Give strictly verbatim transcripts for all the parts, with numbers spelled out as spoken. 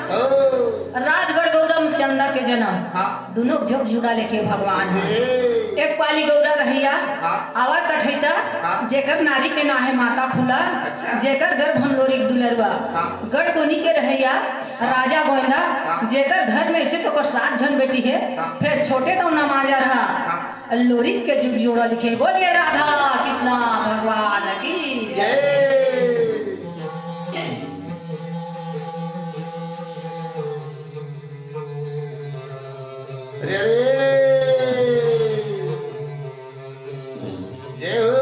ओ। राजगढ़ गौरा म चंदा के जनम। हाँ। दुनों के झोंक जुड़ा लेखे भगवान ह। ए। एक पाली गौरा रहइया, हाँ। आवा कठैता, हाँ। जेकर नारी के नाम हे माता फूला, अच्छा। जेकर गर्भ म लोरिक दुलरुआ। हाँ। गढ़ कोनी के रहइया राजा गोविंदा, हाँ। जेकर घर में अइसे त ओकर सात झन बेटी हे, हाँ। फेर छोटे त नमाजा रहा। हाँ। लोरिक के जुग जोड़ा लिखे। बोलिए राधा कृष्णा भगवान की जय। जय। अरे, अरे। जय हो।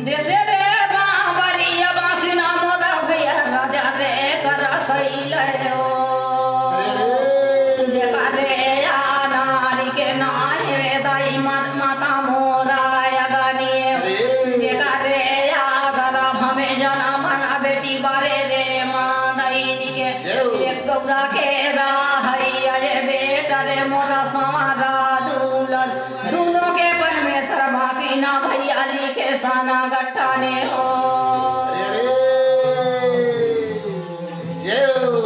देसे रे बाबरिया बासिना मोरा भैया राजा रे करसैले ओ। अरे। जेका रे या नारी के नाय वे दाई मत माता मोरा अगनी। अरे। जेका रे या गर्भ में जनमन बेटी बारे रे माँ दैनी के। जय हो। एक गौरा के राहैया ये बेटा रे मोरा संवारा दुलर। दुनों के परमेश्वर बासिना भैया जी के साना गट्ठा ने हो। अरे, अरे, ये हो।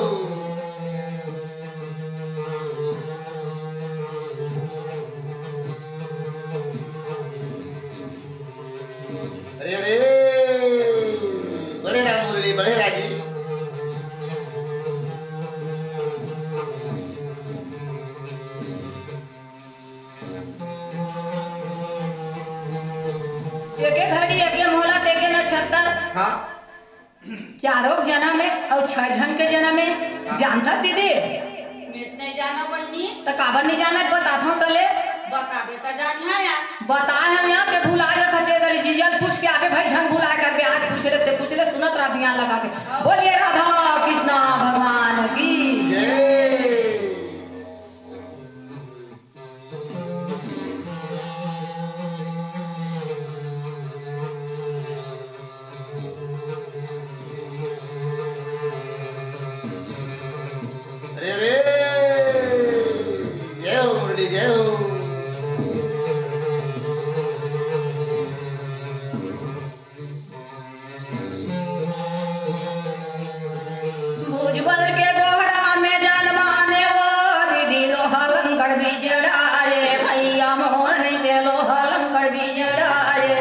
अरे, अरे, बड़े राम मुरली, बड़े राजी। एके घड़ी, एके मोहलत, एके नक्षत्र। हाँ। चारों के जनम हे अउ छह झन के जनम हे। हाँ। जानथस दीदी? मैं त नहीं जाना बहिनी। त काबर नहीं जाना, बताथंव त ले। बताबे त जानिहा यार। बताए हम यहाँ के भुला जाथस, चेदरी जीजा ल पूछ के आबे भाई, झन भुलाए करबे, आज पूछ ले, ते पूछ ले, सुनत रह ध्यान लगा के। हाँ। बोलिए राधा कृष्णा भगवान की। जय। अरे, अरे, जय हो मुरली, जय हो। भुजबल के गोहड़ा में जनमाने वो दीदी लोहा लंगड़ बिजड़ा रे भैया मोर नहीं दे लोहा लंगड़ बिजड़ा रे।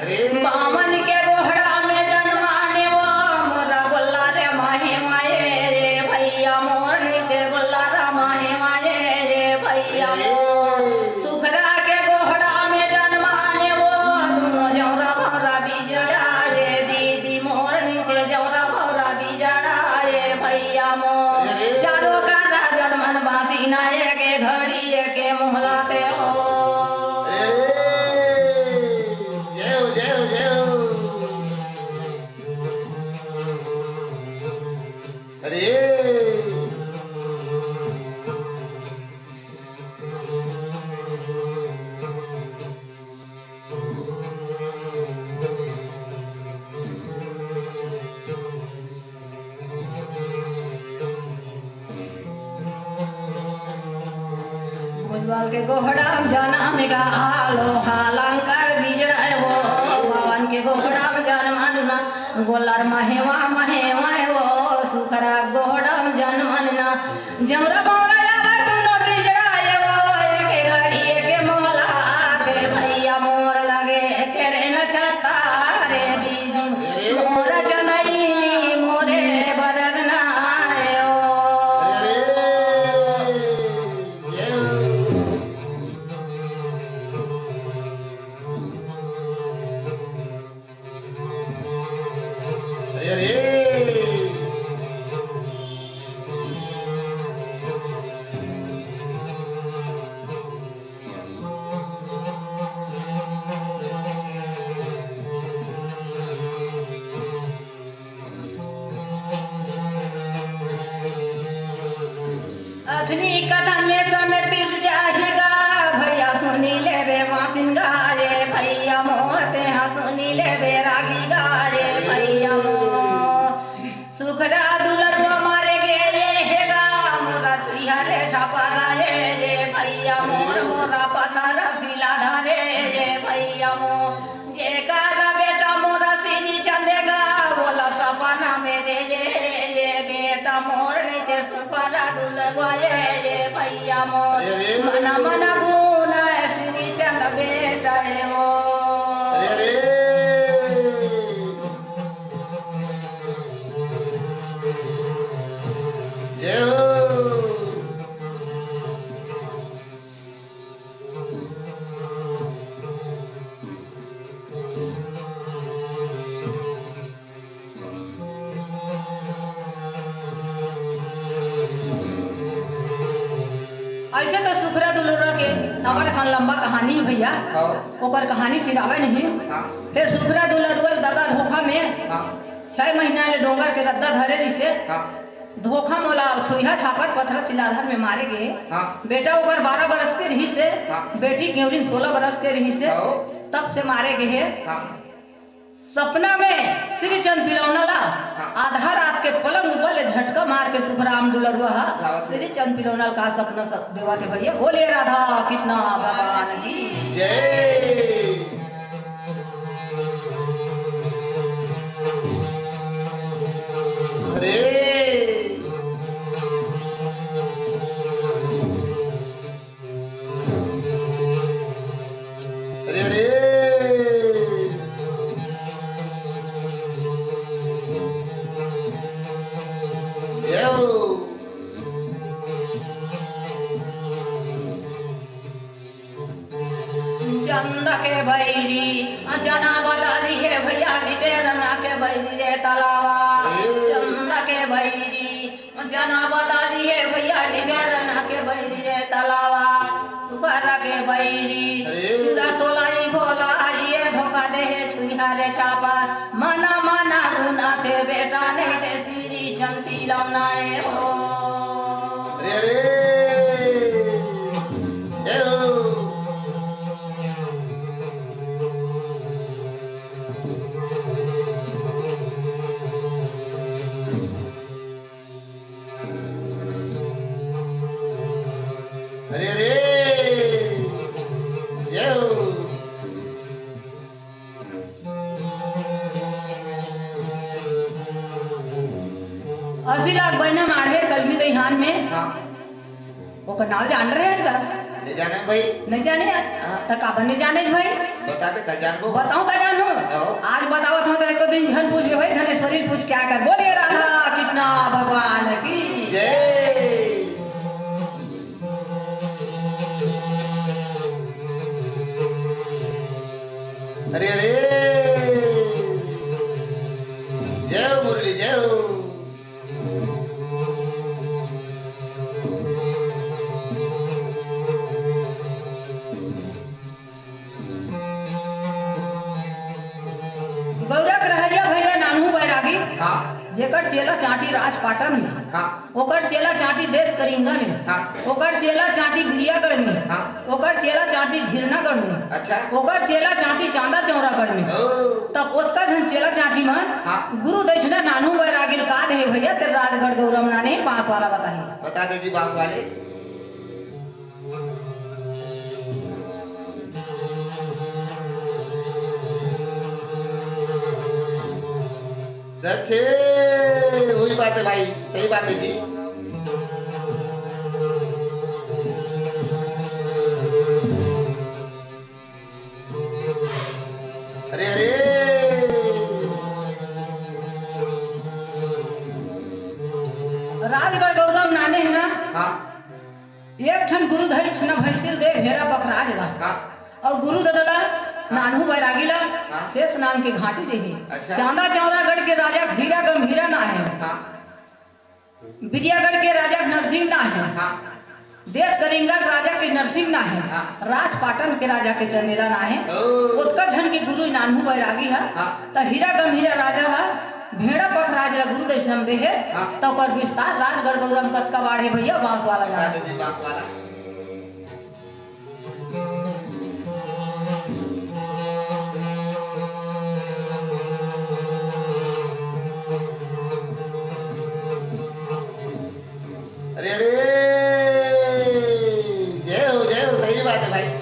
अरे। बामन के गोहड़ा में जनमाने वो मोरा गोल्ला रे माहे माए रे भैया मोर नहीं दे गोल्ला रे माहे माए रे भैया मोर। अरे। सुखरा के गोहड़ा में जनमाने वो, दुनो जौरा भौरा बिजड़ा रे, दीदी मोरनी के जौरा भौरा बिजड़ा रे, भैया मोर। अरे। चारों करा जनमन बासिना, एके घड़ी एके मोहलत हो। अरे, जय हो, जय हो, जय हो। अरे। भुजबल के गोहड़ा में जनम गा, लोहा लंगड़ बिजड़ा हो। बामन के गोहड़ा में जनमन ना, गोल्लर महेवा महेवा हो। सुखरा गोहड़ा में जनमन ना, जौरा भौरा आवा दुनो बिजड़ा ये वो, एके घड़ी एके मोहलत रे भैया मोर लगे, एके रे नक्षत्र रे दीदी, मोर चंदैनी, मोरे बरगना रे ओ। अरे, अरे। अथनी कथन में समय बीत जाही गा, भैया सुनी लेबे मासिन गा रे, भैया मोर तेहा सुनी लेबे रागी गा रे, भैया मोर। सुखरा दुलरुआ मारे गेले हे गा, मोरा छुइहा रे छाप सुखरा दुलरवा ए रे भैया मोर, अरे, अरे। मना मना गुना श्री चंद बेटा ए ओ। अरे, अरे। जय हो। ऐसे तो सुखरा दुलरुआ के सबले अकन लंबा कहानी हे भैया। हाँ। ओकर कहानी सिरावे नहीं। हाँ। फिर सुखरा दुलरुआ ल दगा धोखा में हाँ। छह महीना ले डोंगर के रद्दा धरे रिहिसे। हाँ। धोखा मोला छुइहा छापर पथरा सिलाधर में मारे गे। हाँ। बेटा ओकर बारह बरस के रिहिसे। हाँ। बेटी केवरिन सोलह बरस के रिहिसे। हाँ। तब से मारे गे हे। हाँ। सपना में श्रीचंद पिलौना ला हाँ। आधा रात के पलंग ऊपर ले झटका मार के सुखराम दुलरुआ हा हाँ। श्रीचंद पिलौना का सपना सब देवा के भैया। बोले राधा कृष्णा भगवान की जय। अरे। अरे, अरे। जय हो। चंदा के बैरी, अ, जना बदली हे भैया, निदेरना के बैरी रे तलावा। ए। चंदा के बैरी, जना बदारी हे भैया, निदेरना के बैरी रे तलावा, सुखरा के बैरी, अरे। चूरा सोलाई भोला, ये धोखा दे हे छुइहा रे छापा, मना मना गुना ते बेटा नहीं ते श्रीचंद पिलौना ए हो। अरे, अरे। ए हो। अरे, अरे, जय हो। अस्सी लाख बहिना माढ़े कलमी दइहान में। हाँ। ओकर नाव जान रहे हस का? नहीं जाने भाई। नहीं जाने यार? हाँ। त काबर नहीं जाने भाई? बता बे, त जानबो। बताऊं त जानू? आओ। आज बतावत हूं त एको दिन झन पूछबे भाई, धनेश्वरी पूछ के आकर। बोलिए राधा कृष्णा भगवान की जय। अरे, अरे। जय हो मुरली, जय हो। गौरा के रहइया भैया नानू बैरागी, हाँ। जेकर चेला चांटी राजपाटन में, हाँ। ओकर चेला चांटी देश करिंगा में, हाँ। ओकर चेला चांटी बिरियागढ़ में, हाँ। ओकर चेला चांटी झिरनागढ़ में, अच्छा। ओकर चेला चांटी चांदा चौरागढ़ में। ओ। तब ओतका झन चेला चांटी मन हाँ। गुरु दक्षिणा नानू बैरागी ल का दे हे भैया, तेरे राजगढ़ गौरम नाने बांस वाला बताही। बता दे जी बांस वाले। सच है, वही बात है भाई, सही बात है जी। अरे, अरे। राजगढ़ गौरम नाने हे ना? हाँ। एक ठन गुरु दक्षिणा भैंसिल दे भेड़ा पखराज ला। हाँ। अउ गुरु ददा ला हाँ। नानू बैरागी ला हाँ। शेष नाम के घाटी देही। अच्छा। चांदा चौरागढ़ के राजा हीरा गंभीरा ना हे। हाँ। बिजयागढ़ के राजा नरसिंह ना हे। हाँ। देश कलिंगा के राजा के नरसिंह ना हे। हाँ। राजपाटन के राजा के चंदेला ना हे। ओ। ओतका झन के गुरु नानू बैरागी हे। हाँ। त हीरा गंभीरा राजा ह भेड़ा पखराज ला गुरु दक्षिणा दे हे। हाँ। त ओकर विस्तार राजगढ़ गौरम कतका बाढ़े भैया, बांस वाला बता जाने। दे जी, बांस वाला। अरे, अरे, जय हो, जय हो, सही बात है भाई।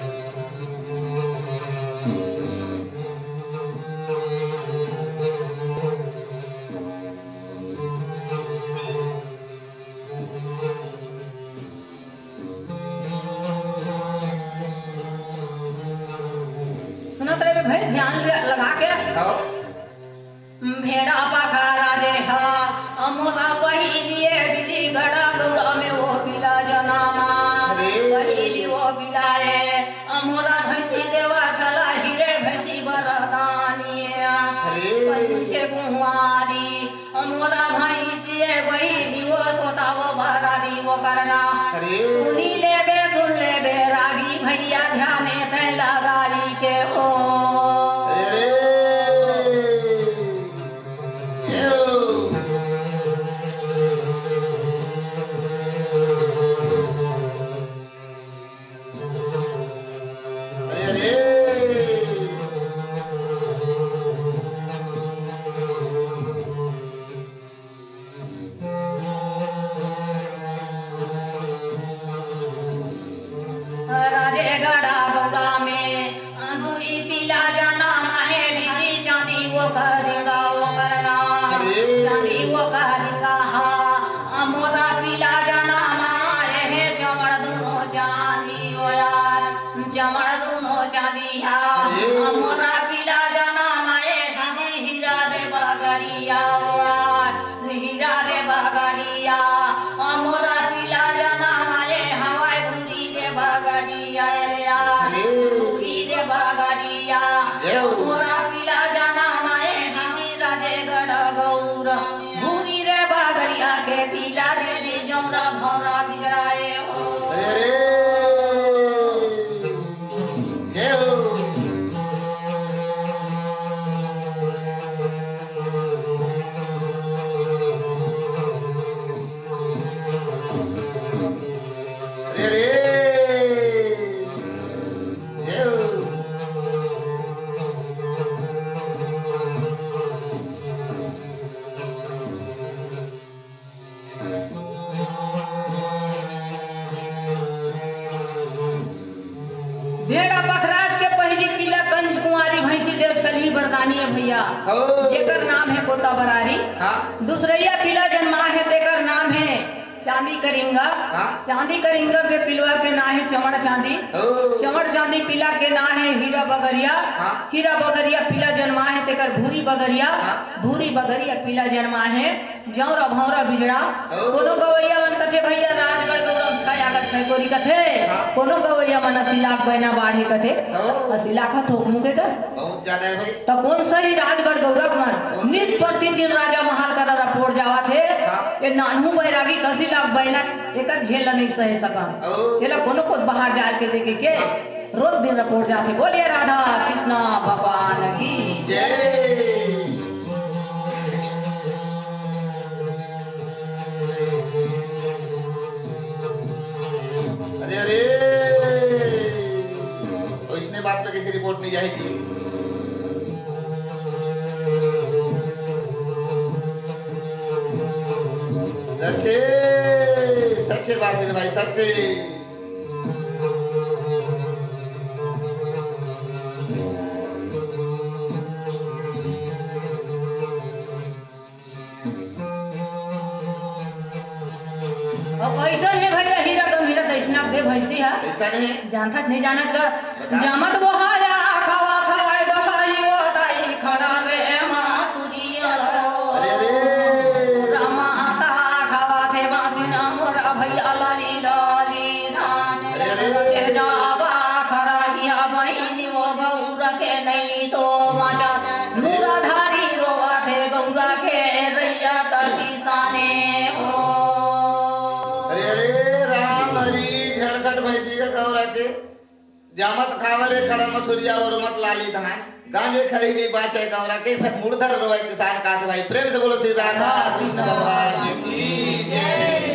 ध्यान लगा के। हाँ। भेड़ा पखा राजे हा, अमोरा पहिलिए दीदी गड़ा गौरा में वो पिला जनामा। अरे। पहिली वो पिलाए, अमोरा भैंसी देवा छला हीरे भैंसी बरदानिया। अरे। पंचे कुंवारी, अमोरा भैंसिए बहिनी वो कोतावो बरारी वो करना। अरे। सुनी लेबे, सुन लेबे, रागी भैया ध्याने तै लगाई के हो। अरे। अरे, अरे। राजेगढ़ गौरा में दुई पिला जना माहे दीदी चांदी वो करेगा वो करना। अरे। चांदी वो करेगा हा, अमोरा पिला जना मारे हे चमड़ दुनो चांदी वो यार, चमड़ दुनो चांदी हा। अरे। अमोरा पिला जना माए दीदी हीरा रे बगरिया वार। हीरा रे बगरिया, अमोरा पिला जना माए हवाए भूरी रे बगरिया, ए यार, अरे। भूरी रे बगरिया, ये हो। अमोरा पिला जना माए दीदी राजेगढ़ गौरा, भूरी रे बगरिया के पिला रे दे जौरा भौरा बिगड़ाए हो। अरे, अरे। जय हो। अरे, अरे। जय हो। भेड़ा पखराज के पहिली पिला कंस कुंवारी भैंसी देव छली बरदानी है भैया। हो। जेकर नाम है कोता बरारी। हाँ। दूसरैया पिला जन्मा है तेकर नाम है चांदी करिंगा। हाँ। चांदी करिंगा के पिलवा के नाम है चमड़ चांदी। हो। चमड़ चांदी पिला के नाम है हीरा बगरिया। हाँ। हीरा बगरिया पिला जन्मा है तेकर भूरी बगरिया। हाँ। भूरी बगरिया पिला जन्मा है जौरा भौरा बिजड़ा। ओ। कोनो गवैया मन कथे भैया राजगढ़ गौरव छाया कर छै कोरी कथे। हाँ। कोनो गवैया मन असिलाक बैना बाढ़े कथे। ओ। असिलाक ह थोक मुके का? बहुत ज्यादा है भाई। त कोन सही राजगढ़ गौरव मन? कौन सही? नित प्रतिदिन राजा महाल करा रपोड़ जावत हे। हाँ। ये नानू बैरागी कसिलाक बैना एकर झेल ल नहीं सहे सकन। ओ। एला कोनो कोत बाहर जाल के देखे के। हाँ। रोज दिन रपोड़ जाथे। बोलिए राधा कृष्णा भगवान की। जय। अरे, अरे, तो इसने बात पे कैसे रिपोर्ट नहीं जाएगी? सच्चे, सच्चे बात है भाई, सच्चे। अब ऐसा है भैया, हीरा गम हीरा दैसना दे भैंसी हा। ऐसा नहीं। जानत नहीं जानत गा। बता। जमत बोहाया खवा खवाई दो भाई वो दाई खड़ा रे माँ। अरे, अरे। रामा आता खावा थे बासिना मोरा भैया लाली लाली धान। अरे, अरे। के जावा खराहिया बहिनी वो गौर के नहीं तो बाचा। अरे। दूराधारी रोवा थे गौरा के रैया तकी साने हो। अरे, अरे, राम हरी झरकट भैंसी का गौरा के। जामत खावर रे खड़ा मथुरिया और मत लाली धान। गांजे खरीदी बाचे गौरा के, फेर मुड़धर रोए किसान का। भाई प्रेम से बोलो श्री राधा कृष्ण भगवान की जय।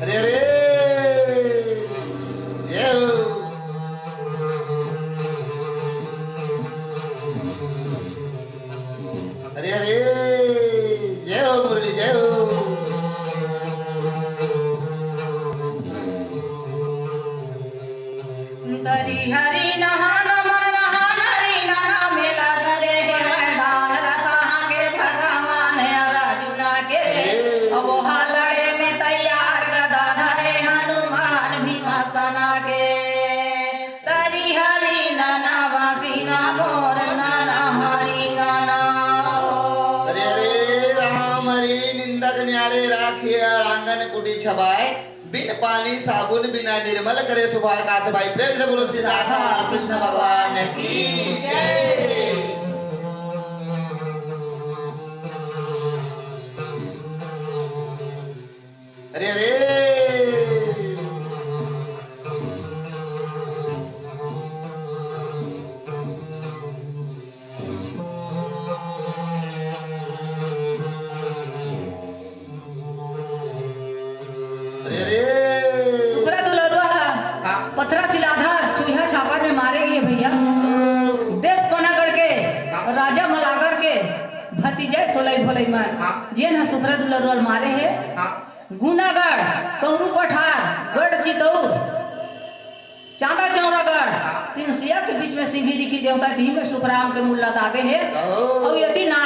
अरे, अरे, जय हो। अरे, अरे, जय हो मुरली, जय हो। दरी हरी नहान मन नहान हरी नहा मेला धरे हे मैदान रतहा के भगवान अर्जुना के। अब हा लड़े में तैयार छबाय, बिन पानी साबुन बिना निर्मल करे सुभाय, काथे भाई। प्रेम से बोलो श्री राधा कृष्ण भगवान की जय। अरे, अरे। अरे, अरे। सुखरा दुलरुआ ह हाँ। पथरा सिलाधर छुइहा छापर में मारे गे भैया। देश पनागढ़ के हाँ। राजा मलागर के भतीजा सोलई भोलई मन हाँ। जेन ह सुखरा दुलरुआ ल मारे हे। हाँ। गुनागढ़, कौरू पठार, गढ़ चितौर, चांदा चौरागढ़, हाँ। तिनसिया के बीच में सिंघी रिखी देवता, तिही में सुखराम के मुल्ला दाबे हे। ओहो। अउ यदि ना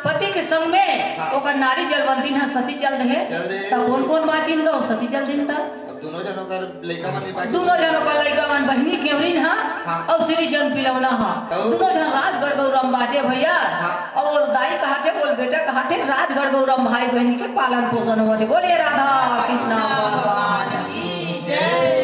पति के संग में हाँ। ओकर नारी जलवंती ह सती चल दे हे, चल दे। त कोन कोन बाचिन गा सती चल दिन त? अब दोनों झन ओकर लइका मन नहीं बाचिन। दोनों झन ओकर लइका मन, बहिनी केवरिन ह हाँ। अउ श्रीचंद पिलौना ह। ओहो। दोनों झन राजगढ़ गौरम बाचे भैया। हाँ। अउ दाई कहाथे, बोल बेटा कहाथे, राजगढ़ गौरम भाई बहिनी के पालन पोषण होथे। बोलिए राधा कृष्ण भगवान की जय।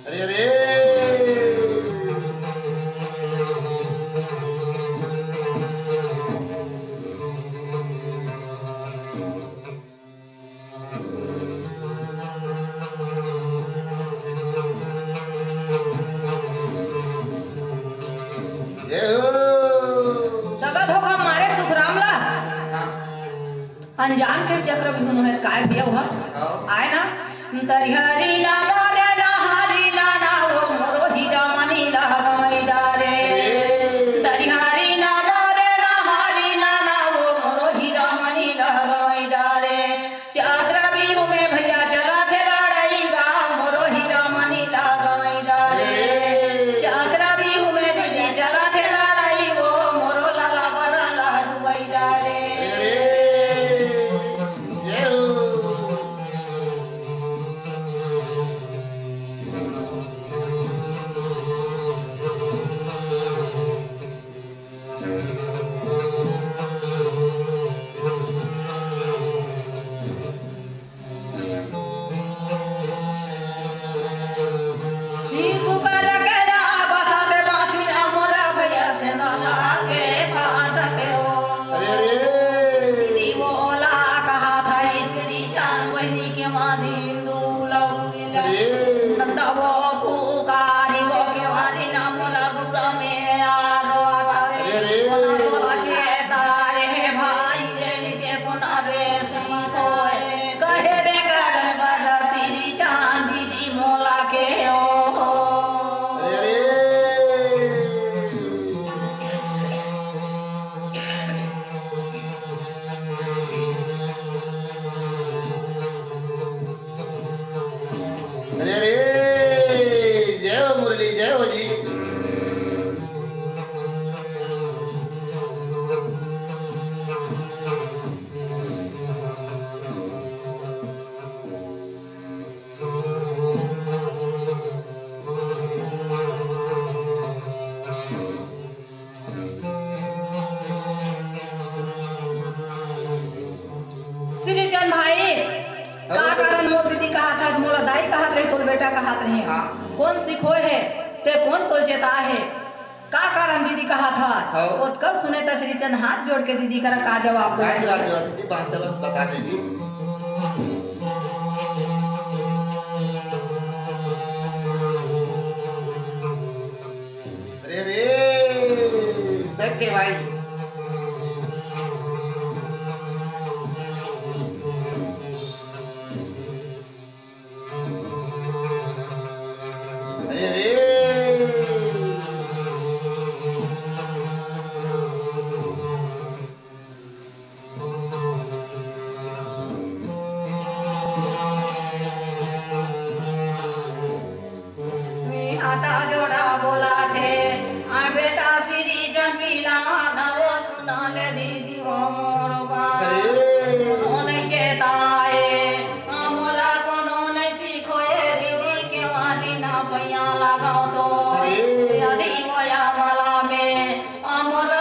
अरे, अरे। जय हो। दगा धोखा मारे सुखराम ला। हाँ। अनजान के चक्रव्यूह में काय भैया हुआ? हाँ। आय ना, दरिहरी ना मारे ना हरी ना ना वो मोरो हीरा मनी लहगाई डारे। अरे। दरिहरी ना मारे ना हरी ना ना वो मोरो हीरा मनी लहगाई डारे। चक्रव्यूह में भैया चला थे लड़ाई गा, मोरो हीरा मनी लगाई डारे। चक्रव्यूह में भैया चला थे लड़ाई, वो मोरो लाला बरा लाडू गई डारे। ई कुकर के जा बसा दे बासी रा मोरा भैया से ना लागे फाटते हो। अरे, अरे। दीदी बोला कहा था स्त्री जान बहनी के माँ दिन दूलौरी ले। अरे। नंदा वो पुकारी वो के मारी ना मोरा गुस्सा में आ रो आता रे। अरे, अरे। बोला तो बचे तारे भाई रे निते पुनरेश। कहे रे करन बर श्री चांदी दी मोला के ओ। अरे, अरे। अरे, अरे, जय हो मुरली, जय हो जी। श्रीचंद भाई, का हाँ। कारण मोर दीदी कहात हस, मोला दाई कहत रहे, तोर बेटा कहत रहे। हाँ। कोन सिखोय हे, ते कोन तोल चेता हे? का कारण दीदी कहात हस? हाँ। ओतकल सुने त श्रीचंद हाथ जोड़ के दीदी करा का जवाब का देही? जवाब देवा दीदी, बात सब बता दीदी। अरे रे, सच है भाई। अरे रे। मी हाथा जोड़ा बोला थे, आ बेटा श्री जन पीला नवो सुना ले दीदी वो मोर बात। अरे। कोनो नहीं चेताए, आ मोला कोनो नहीं सिखोए, दीदी के वाली ना पैया लगाओ तो। अरे। यदि मोया मला में, आ मोर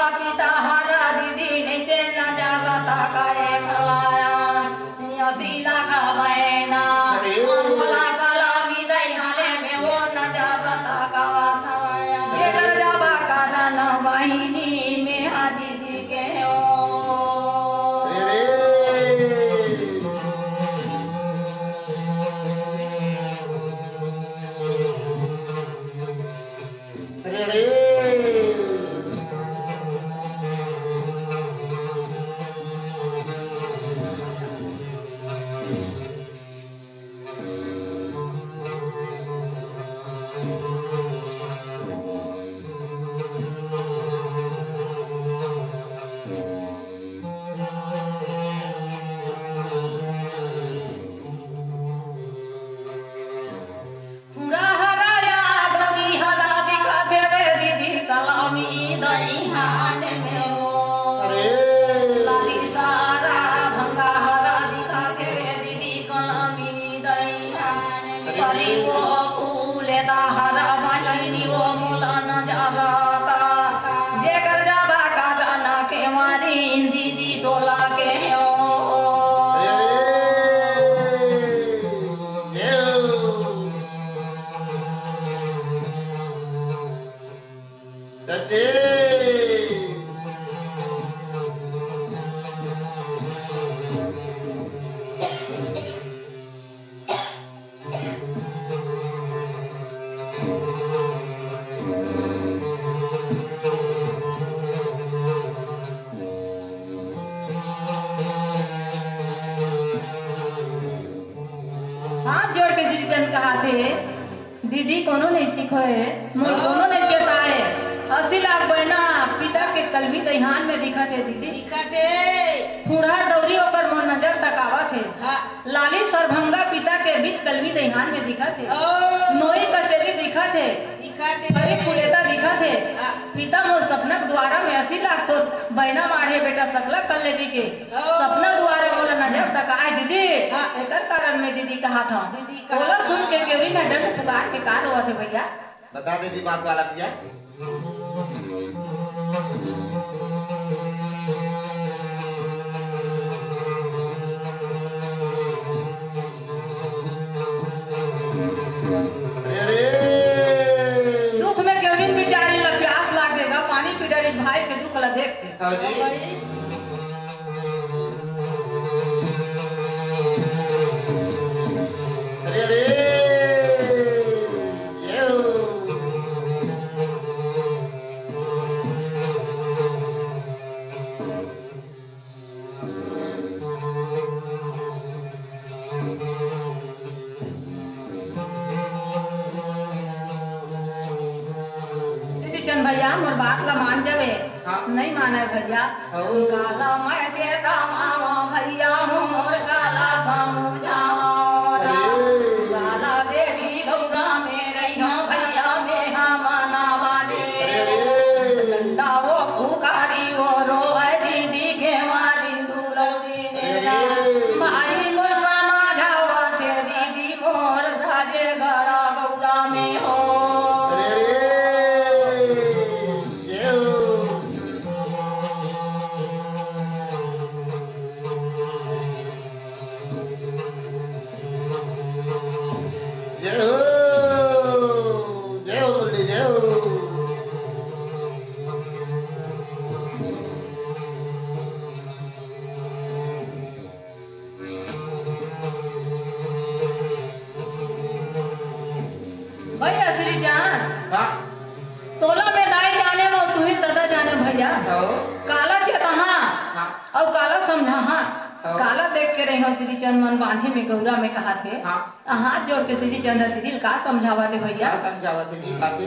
ए। हाथ जोड़ के श्रीचंद कहाथे, दीदी कोनो नइ सिखोय, मोर कोनो नइ चेताय। असी लाख बयना पिता के कलमी दइहान में दिखत हे दीदी। दिखत हे। फुड़हर दौरी ओकर मोर नजर तक आवत हे। हाँ। लाली सरभंगा पिता के बीच कलमी दइहान में दिखत हे। ओ। नोई कसेली दिखत हे। दिखत हे। फरी फुलेता दिखत हे। हाँ। पिता मोर सपना के दुवारा में असी लाख तोर बयना माढ़े बेटा सकला कल ले दिखे। ओ। सपना दुवारा मोला नजर तक आय दीदी। हाँ। एकर कारण में दीदी कहाथंव। दीदी कहाथंव। ओला सुन के केवरी न डंड पुकार के का रोवत हे भइया? बता दे जी बांस वाला भइया। अरे, अरे। दुख में केवरी बिचारी ला प्यास लागे गा, पानी पी डरिस भाई के दुख ला देख के। हाँ जी। अरे, अरे, ये हो। श्रीचंद भइया, मोर बात ला मान जावे। हाँ। नइ मानय भइया। हौ। काला मैं चेतावंव भइया मोर काला समझावंव। अरे। काला देवी गौरा में रहिहंव भइया में हम मनावा दे। अरे। डंडा वो पुकारी वो रोए दीदी के मारिन दुलौरी। भाई मोर समझावत हे दीदी मोर राजे गरा गौरा में हो। अरे रे, ये हो। जय हो, जय हो मुरली, जय हो। भइया श्रीचंद, हाँ। तोला में दाई जाने, वो तुही ददा जाने भइया। हाँ। काला चेताहां, हाँ। अउ काला समझाहां, हाँ। काला देख के रहिहंव श्रीचंद मन बांधे में गौरा में कहाथे। हाँ। हाथ जोड़ के श्रीचंद दीदी ल का समझावत हे भइया? का समझावत हे जी, काशी?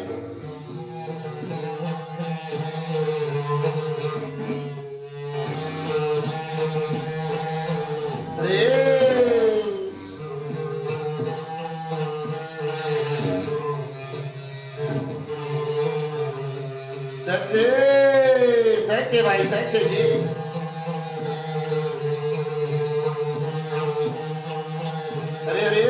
अरे। सच्चे, सच्चे भाई, सच्चे जी। अरे, अरे।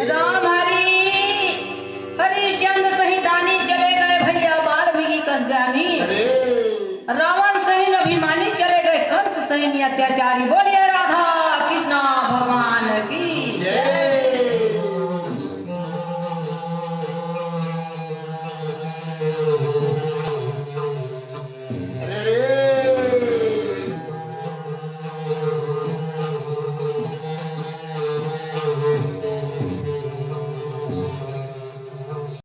राम हरि, हरिश्चंद्र सही दानी चले गए भइया, वाल्मीकि कस ज्ञानी। अरे। रावण सही अभिमानी चले गए, कंस सही अत्याचारी। बोलिए राधा कृष्णा भगवान की।